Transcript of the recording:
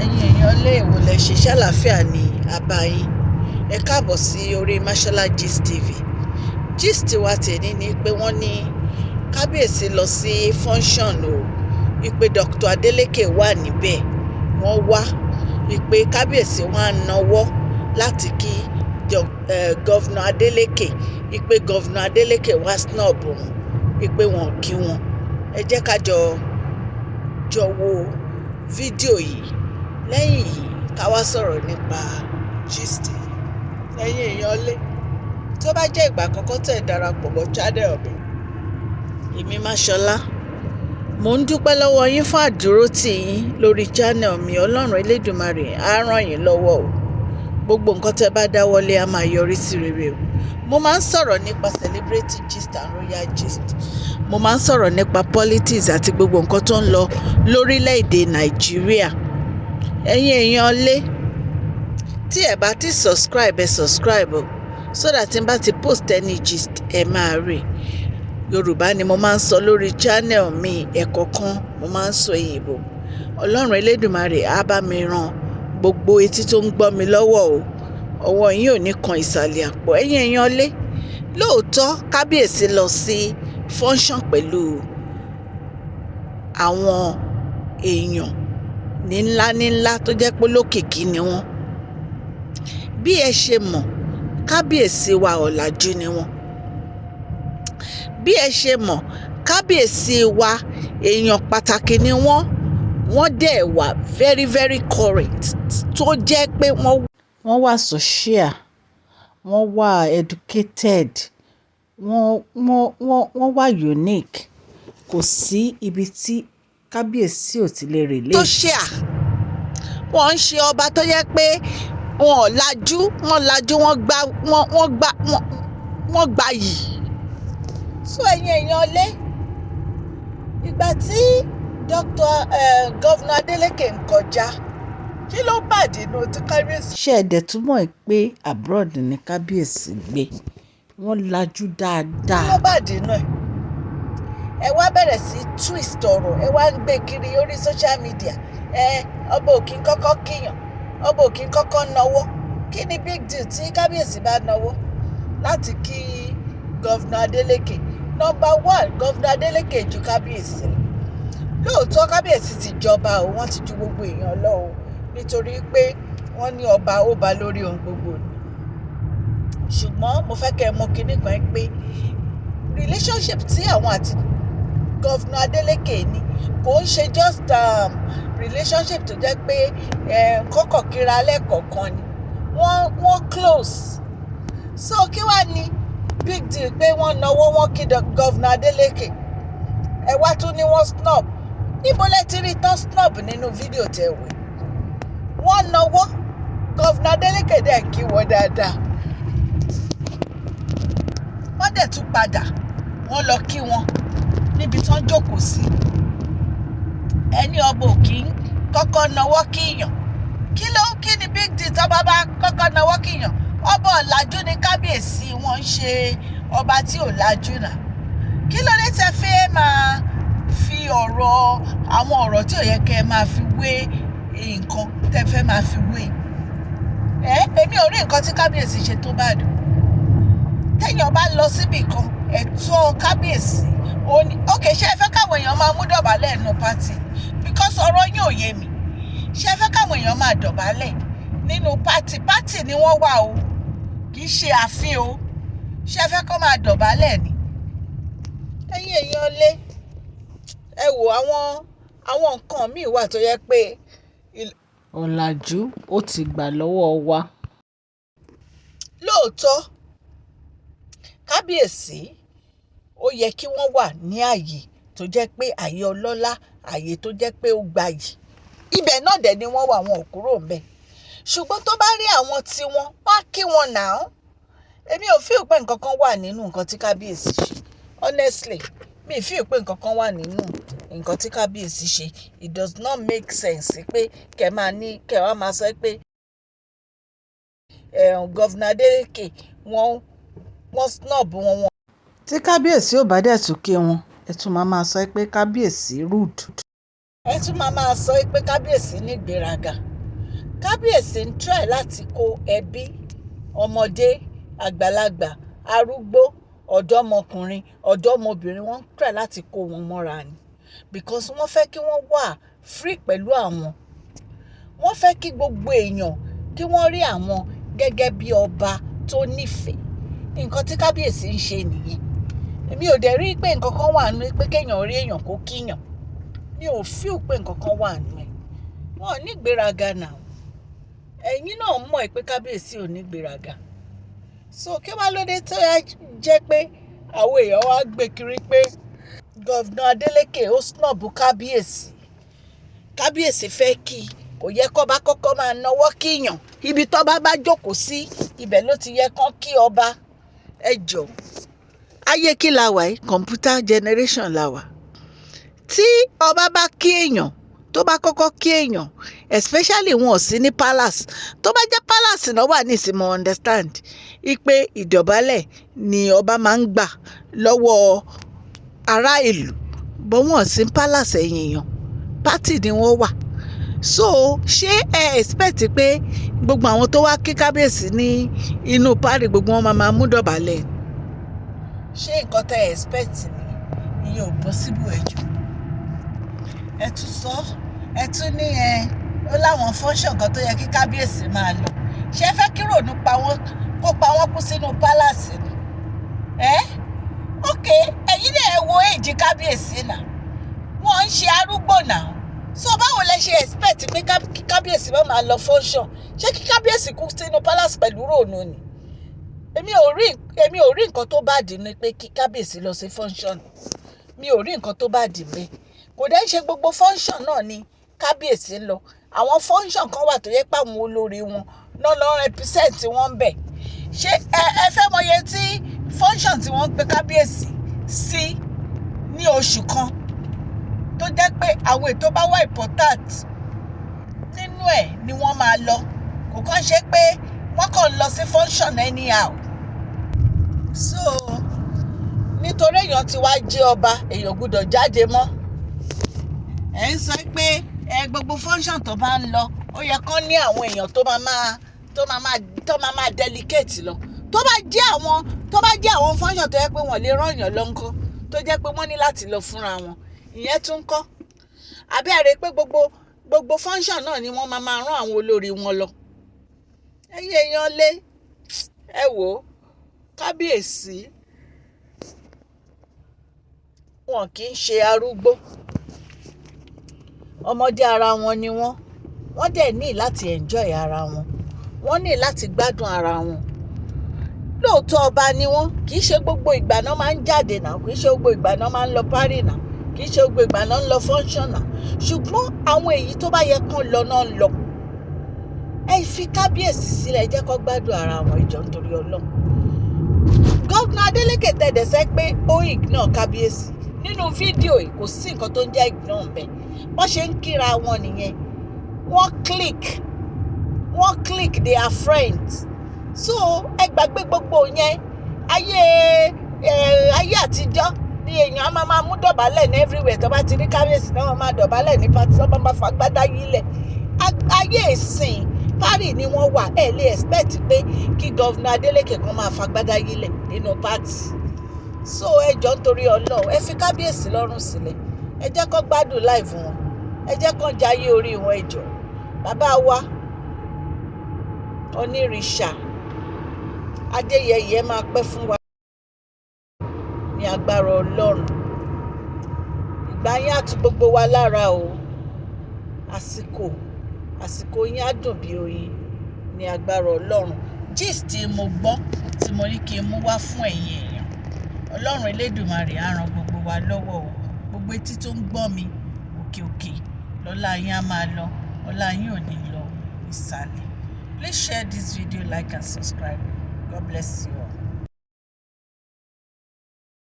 Ẹ̀yin èèyàn ilé ìwòlẹ̀ ṣe ṣàlàáfíà ní àbáyín. Ẹ káàbọ̀ sí orí Mashola Gist TV. Gist wa tèmi ni pé wọ́n ní kábíyèsí lọ sí function o, wípé Dr. Adeleke wà níbẹ̀. Wọ́n wá wípé kábíyèsí wá ń nawọ́ láti kí Governor Adeleke, wípé Governor Adeleke wá snub wọn, wípé wọn ò kí wọn. Ẹ jẹ́ ká jọ jọ wo fídíò yìí. Lẹ́yìn yìí, ká wá sọ̀rọ̀ nípa gist. Ẹ̀yin èèyàn lé, tó bá jẹ́ ìgbà àkọ́kọ́ tẹ̀ darapọ̀ mọ́ channel mi, èmi Máṣọlá, mò ń dúpẹ́ lọ́wọ́ yín fún àdúrótì yín lórí channel mi. Ọlọ́run Elédùmarè á ràn yín lọ́wọ́ o. Gbogbo nǹkan tẹ́ bá dáwọ́lé á máa yọrí sí rere o. Mo máa ń sọ̀rọ̀ nípa celebrity gist and royal gist. Mo máa ń sọ̀rọ̀ nípa politics àti gbogbo nǹkan tó ń lọ lórílẹ̀‐èdè Nàìjíríà. Ẹ̀yin èèyàn lé, tí ẹ bá ti subscribe, ẹ subscribe o, so that tí n bá ti post any gist, ẹ máa rí. Yorùbá ni mo máa ń sọ lórí channel mi, ẹ̀kọ̀ọ̀kan mo máa ń sọ òyìnbó. Ọlọ́run Elédùmarè á bá mi ran gbogbo etí tó ń gbọ́ mi lọ́wọ́ o. Ọwọ́ yín ò ní kan ìsàlẹ̀ àpò. Ẹ̀yin èèyàn lé, lóòótọ́ kábíyèsí lọ sí function pẹ̀lú àwọn èèyàn ní ńlá ní ńlá tó jẹ́ pé lókìkí ni wọ́n. Bí ẹ ṣe mọ̀, kábíyèsí wa, ọ̀làjú ni wọ́n. Bí ẹ ṣe mọ̀, kábíyèsí wa, èèyàn pàtàkì ni wọ́n. Wọ́n dẹ̀ wà very very current, tó jẹ́ pé wọ́n wà social, wọ́n wà educated, wọ́n wà unique. Kò sí ibi tí kábíyèsí ò ti lè relate. Social, wọ́n ń ṣe ọba tó yẹ pé wọn ò lajú. Wọ́n lajú, wọ́n gbá wọ́n gbá wọ́n gbà yìí. So ẹ̀yin èèyàn lé, ìgbà tí Dr. Governor Adeleke ń kọjá, kí ló bàjẹ́ nínú tí kábíyèsí? Ṣé ẹ dẹ̀ túmọ̀ ẹ̀ pé abroad ní kábíyèsí gbé? Wọ́n lajú dáadáa. Kí ló bàjẹ́ nínú ẹ̀? Ẹ wá bẹ̀rẹ̀ sí twist ọ̀rọ̀, ẹ wá ń gbé kiri orí social media. Ẹ ọba òkín kọ́kọ́ kíyàn, ọba òkín kọ́kọ́ nawọ́. Kí ni big deal tí kábíyèsí bá nawọ́ láti kí Governor Adeleke? Number one, Governor Adeleke ju kábíyèsí lọ. Lóòótọ́, kábíyèsí ti jọba o, wọ́n ti ju gbogbo èèyàn lọ o, nítorí pé wọ́n ní ọba ó ba lórí ohun gbogbo ni. Ṣùgbọ́n mo fẹ́ kẹ́ ẹ mọ̀ kinní kan, pé relationship tí àwọn àti Governor Adeleke ní kò ń ṣe just relationship tó jẹ́ pé kọ́kọ̀ kíra lẹ́ẹ̀kọ̀ọ̀kan ni. Wọ́n close. So kí wàá ní big deal pé wọ́n náwó, wọ́n kí Governor Adeleke? Ẹ wá tún ní wọ́n snob. Níbo lẹ ti rí tán snob nínú fídíò tẹ wẹ̀? Wọ́n náwó, Governor Adeleke dẹ̀ kí wọ́n dáadáa. Wọ́n dẹ̀ tún padà, wọ́n lọ kí wọn níbi tán jókòó sí. Ẹni ọba òkì ń kọ́kọ́ nawọ́ kíyàn, kí ló, kí ni big deal tọ́ba bá kọ́kọ́ nawọ́ kíyàn? Ọba ọ̀làjú ni kábíyèsí, wọn ń ṣe ọba tí ò lajú náà. Kí ló dé tẹ́ fẹ́ máa fi ọ̀rọ̀, àwọn ọ̀rọ̀ tí ò yẹ kẹ́ ẹ máa fi wé nǹkan tẹ́ fẹ́ máa fi wé ẹ? Èmi ò rí nǹkan tí kábíyèsí ṣe tó bá dùn. Téèyàn bá lọ síbì kan, ẹ̀tọ́ kábíyèsí ó ní. Ok, ṣé ẹ fẹ́ káwọn èèyàn máa mú dọ̀bálẹ̀ nínú party? Because ọ̀rọ̀ yín ò yé mi. Ṣé ẹ fẹ́ káwọn èèyàn máa dọ̀bálẹ̀ nínú party? Party ni wọ́n wà o, kì í ṣe ààfin o. Ṣé ẹ fẹ́ kó máa dọ̀bálẹ̀ ni? Ẹ̀yin èèyàn lé, ẹ wò, àwọn nǹkan míì wà tó yẹ pé ọ̀làjú ó ti gbà lọ́wọ́ wa. Lóòótọ́, kábíyèsí, ó yẹ kí wọ́n wà ní ààyè tó jẹ́ pé ààyè ọlọ́lá, ààyè tó jẹ́ pé ó gbayì. Ibẹ̀ náà dẹ̀ ni wọ́n wà, wọn ò kúrò ńbẹ̀. Ṣùgbọ́n tó bá rí àwọn tiwọn, wọ́n á kí wọn náà. Èmi ò feel pé nǹkan kan wà nínú nǹkan tí kábíyèsí ṣe. Honestly, mi ì feel pé nǹkan kan wà nínú nǹkan tí kábíyèsí ṣe. It does not make sense pé kẹ máa ní kẹ wá máa sọ pé Governor Adeleke, wọ́n snob wọn. Tí kábíyèsí ò bá dẹ̀ tún kí wọn, ẹ tún máa máa sọ pé kábíyèsí rude. Ẹ tún máa máa sọ pé kábíyèsí ní ìgbéraga. Kábíyèsí ń try láti kó ẹbí, ọmọdé, àgbàlagbà, arúgbó, ọ̀dọ́mọkùnrin, ọ̀dọ́mọbìnrin, wọ́n ń try láti kó wọn mọ́ra ni, because wọ́n fẹ́ kí wọ́n wà free pẹ̀lú àwọn. Wọ́n fẹ́ kí gbogbo èèyàn kí wọ́n rí àwọn gẹ́gẹ́ bí ọba tó nífẹ̀ẹ́. Nǹkan tí kábíyèsí ń ṣe nìyẹn. Èmi ò dẹ̀ rí pé nǹkan kan wà nínú pé kéèyàn rí èèyàn kó kíyàn. Mi ò feel pé nǹkan kan wà nínú ẹ̀. Wọn ò ní ìgbéraga now. Ẹ̀yin náà mọ̀ pé kábíyèsí ò ní ìgbéraga. So kí wá ló dé tó jẹ́ pé àwọn èèyàn wá gbé kiri pé Governor Adeleke ó snub kábíyèsí? Kábíyèsí fẹ́ kí, kò yẹ kó bá kọ́kọ́ máa nawọ́ kíyàn. Ibi tó bá jókòó sí, ibẹ̀ ló ti yẹ kán kí ọba. Ẹ jọ̀ọ́, ayé kí la wà yìí? Computer generation la wà. Tí ọba bá kí èèyàn, tó bá kọ́kọ́ kí èèyàn, especially wọn ò sí ní palace. Tó bá jẹ́ palace náà wà ní ìsìn, mo understand pé ìdọ̀bálẹ̀ ni ọba máa ń gbà lọ́wọ́ ará ìlú, but wọn ò sí palace. Ẹ̀yìn èèyàn, party ni wọ́n wà. So ṣé ẹ expect pé gbogbo àwọn tó wá kí kábíyèsí ní inú party, gbogbo wọn máa máa mú dọ̀bálẹ̀? Ṣé nǹkan tẹ́ ẹ expect ni? Ìyẹn ò possible. Ẹ jọ̀ọ́, ẹ tún sọ, ẹ tún ní ẹ ó láwọn function kan tó yẹ kí kábíyèsí máa lọ. Ṣé ẹ fẹ́ kí rònú pa wọ́n, kó pa wọ́n kú sínú palace ni ẹ? Ok, ẹ̀yin náà, ẹ wo age kábíyèsí náà. Wọ́n ń ṣe arúgbó náà. So báwo lẹ ṣe expect pé kí kábíyèsí má máa lọ function? Ṣé kí kábíyèsí kú sínú palace pẹ̀lú rònú ni? Èmi ò rí nǹkan tó bá dì ní pé kí kábíyèsí lọ sí function. Mi ò rí nǹkan tó bá dì mí. Kò dẹ́ ṣe gbogbo function náà ni kábíyèsí ń lọ. Àwọn function kan wà tó yẹ pé àwọn olórí wọn náà lọ represent wọn ń bẹ̀. Ṣé ẹ fẹ́ mọye tí function tí wọ́n ń pe kábíyèsí sí ní oṣù kan, tó jẹ́ pé àwọn ètò bá wà important nínú ẹ̀ ni wọ́n máa lọ? Kò kàn ṣe pé wọ́n kàn ń lọ sí function anyhow. So nítorí èèyàn ti wá jẹ́ ọba, èèyàn gbọ́dọ̀ jáde mọ́. Ẹ ń sọ pé ẹ gbogbo function tó bá ń lọ, ó yẹ kán ní àwọn èèyàn tó máa máa delegate lọ. Tó bá jẹ́ àwọn function tó yẹ pé wọ́n lè rán èèyàn lọ ńkọ́, tó jẹ́ pé wọ́n ní láti lọ fúnra wọn, ìyẹn tún ń kọ́? Àbẹ́rẹ́ pé gbogbo function náà ni wọ́n máa máa rán àwọn olórí wọn lọ? Ẹ̀yin èèyàn lé, ẹ wò ó, kábíyèsí wọn kì í ṣe arúgbó. Ọmọdé ara wọn ni wọ́n. Wọ́n dẹ̀ ní láti enjoy ara wọn, wọ́n ní láti gbádùn ara wọn. Lóòótọ́ ọba ni wọ́n. Kì í ṣe gbogbo ìgbà náà máa ń jáde náà, kì í ṣe gbogbo ìgbà náà máa ń lọ party náà, kì í ṣe gbogbo ìgbà náà ń lọ function náà, ṣùgbọ́n àwọn èyí tó bá yẹ kán lọ náà ń lọ. Ẹ fi kábíyèsí sílẹ̀, ẹ jẹ́ kó gbádùn ara wọn. Ìjọ, nítorí Ọlọ́run. Governor Adeleke tẹ̀dẹ̀ sẹ́ pé ó ignore kábíyèsí nínú fídíò yìí. Kò sí nǹkan tó ń jẹ́ ignore ńbẹ̀. Bọ́n ṣe ń kíra wọn nìyẹn. Wọ́n click, wọ́n click, they are friends. So ẹ gbàgbé gbogbo yẹn. Ayé àtijọ́ ni èèyàn á máa mú dọ̀bálẹ̀ ní everywhere. Tó bá ti rí kábíyèsí náà, wọ́n máa dọ̀bálẹ̀ ní party, tó bá máa fagbádá yílẹ̀. Ayé ìsìn, party ni wọ́n wà. Ẹ lè expect pé kí Governor Adeleke kan máa fagbádá yílẹ̀ nínú party. So ẹ jọ̀ọ́, nítorí Ọlọ́run, ẹ fi kábíyèsí lọ́rùn sílẹ̀. Ẹ jẹ́ kó gbádùn life wọn, ẹ jẹ́ kó jayé orí wọn. Ẹ jọ̀ọ́, bàbá wa onírìṣà Adéyẹyẹ, máa pẹ́ fún wa ní agbára Ọlọ́run. Ìgbà yín á tu gbogbo wa lára o. Àsìkò yín á dùn bí oyin ní agbára Ọlọ́run. Gist tí mo gbọ́ tí mo ní kí n mú wá fún ẹ̀yin èèyàn, Ọlọ́run Elédùmarè á ran gbogbo wa lọ́wọ́ o. Gbogbo etí tó ń gbọ́ mi, òkè òkè lọ́lá yín á máa lọ, ọlá yín ò ní lọ ìsàlẹ̀. Please share this video, like and subscribe. God bless you all.